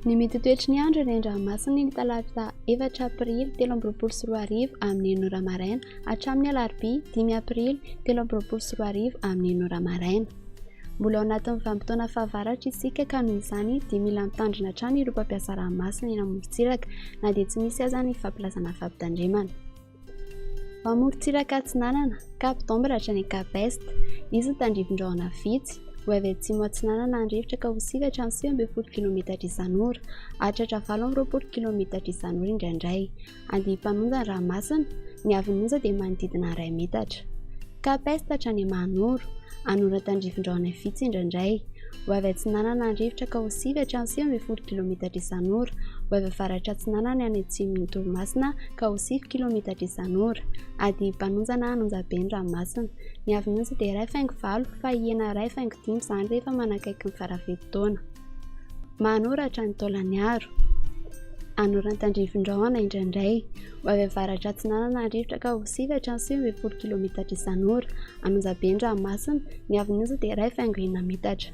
Ny mety ho toetry ny andro eny an-dranomasina ny talata 4 aprily 2023 amin'ny 6 ora maraina hatramin'ny alarobia 5 aprily 2023 amin'ny 6 ora maraina. Mbola ao anatin'ny vanim-potoana fahavaratra isika ka noho izany dia mila mitandrina hatrany ireo mpampiasa ranomasina eny amorontsiraka na dia tsy misy aza ny fampilazana fampitandremana. Amorontsiraka atsinanana, Cap d'Ambre hatrany Cap Est. Hisy ny tandrifin-drahona vitsy, ho avy atsimo atsinanana ny rivotra ka ho sivy hatramin'ny 19 kilometatra isan'ora, hahatratra 28 kilometatra isan'ora indraindray. Andiam-panonja ny ranomasina, ny haavon'ny onja dia manodidina ny iray metatra. Cap Est hatrany Mahanoro, anoran-tandrifin-drahona vitsy indraindray. Ho avy atsinanana ny rivotra ka ho sivy hatramin'ny 19 kilometatra isan'ora. Ho avy avaratra atsinanana any atsimon'i Toamasina ka ho sivy kilometatra isan'ora. Adim-panonjana an'Onjabe ny ranomasina. Ny haavon'ny onja dia 1.8 fa hihena 1.5 izany rehefa manakaiky ny fara-fe-potoana. Mahanoro hatrany Taolagnaro. Anoran-tandrifin-drahona indraindray. Ho avy avaratra atsinanana ny rivotra ka ho sivy hatramin'ny 19 kilometatra isan'ora. An'Onjabe ny ranomasina. Ny haavon'ny onja dia 1.6 metatra.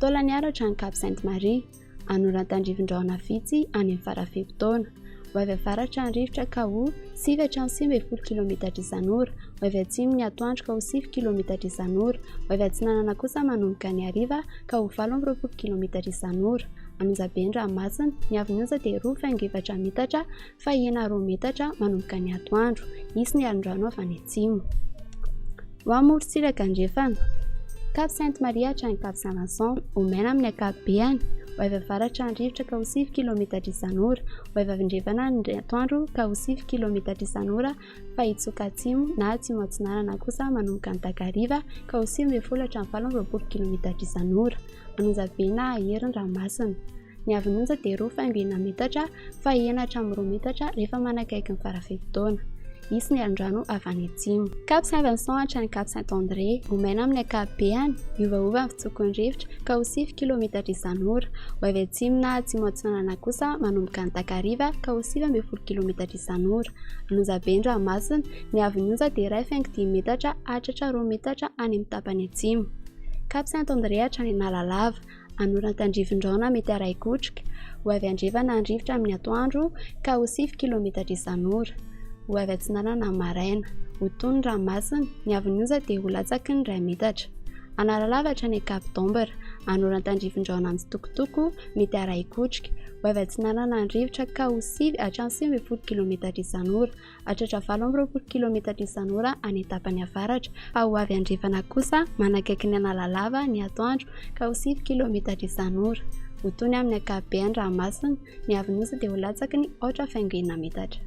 Taolagnaro hatrany Cap Sainte Marie. Anoran-tandrifin-drahona vitsy any amin'ny fara-fe-potoana. Ho avy avaratra ny rivotra ka ho sivy hatramin'ny 19 kilometatra isan'ora. Ho avy atsimo ny atoandro ka ho sivy kilometatra isan'ora. Ho avy atsinanana kosa manomboka ny hariva ka ho 28 kilometatra isan'ora. An'Onjabe ny ranomasina, ny haavon'ny onja dia 2,4 metatra fa hihena roa metatra manomboka ny atoandro. Hisy ny alon-drano avy any atsimo. Ho amorontsiraka andrefana, Cap Sainte Marie hatrany Cap Saint Vincent, ho maina amin'ny ankapobeny, ho avy avaratra ny rivotra ka ho sivy kilometatra isan'ora, ho avy andrefana ny atoandro ka ho sivy kilometatra isan'ora fa hitsoka atsimo na atsimo atsinanana kosa manomboka ny takariva ka ho 19 hatramin'ny 28 kilometatra isan'ora. An'Onjabe na hahery ny ranomasina. Ny haavon'ny onja dia 2,6 metatra fa hihena hatramin'ny 2 metatra rehefa manakaiky ny fara-fe-potoana. Hisy ny alon-drano avy any atsimo. Cap Saint Vincent hatrany Cap Saint André. Ho maina amin'ny ankapobeny, hiovaova ny fitsokon'ny rivotra ka ho sivy kilometatra isan'ora. Ho avy atsimo na atsimo atsinanana kosa manomboka ny takariva ka ho 19 kilometatra isan'ora. An'Onjabe ny ranomasina, ny haavon'ny onja dia 1,5 metatra hahatratra 2 metatra any amin'ny tapany atsimo. Cap Saint André hatrany Analalava. Anoran-tandrivindraona mety harahi-kotroka, ho avy andrefana ny rivotra amin'ny atoandro ka ho sivy kilometatra isan'ora, ho avy atsinanana amin'ny maraina. Ho tony ny ranomasina, ny haavon'ny onja dia ho latsaky ny iray metatra. Analalava hatrany Cap d'Ambre, anoran-tandrivindraona mitsitokotoko mety harahi-kotroka, ho avy atsinanana ny rivotra ka ho sivy hatramin'ny 19 kilometatra isan'ora, Hatratra 28 kilometatra isan'ora any tapany avaratra, fa ho avy andrefana kosa manakaiky ny Analalava ny atoandro ka ho sivy kilometatra isan'ora. Ho tony amin'ny ankapobeny ranomasina, ny haavon'ny onja dia ho latsaky ny aotra faingo enina metatra.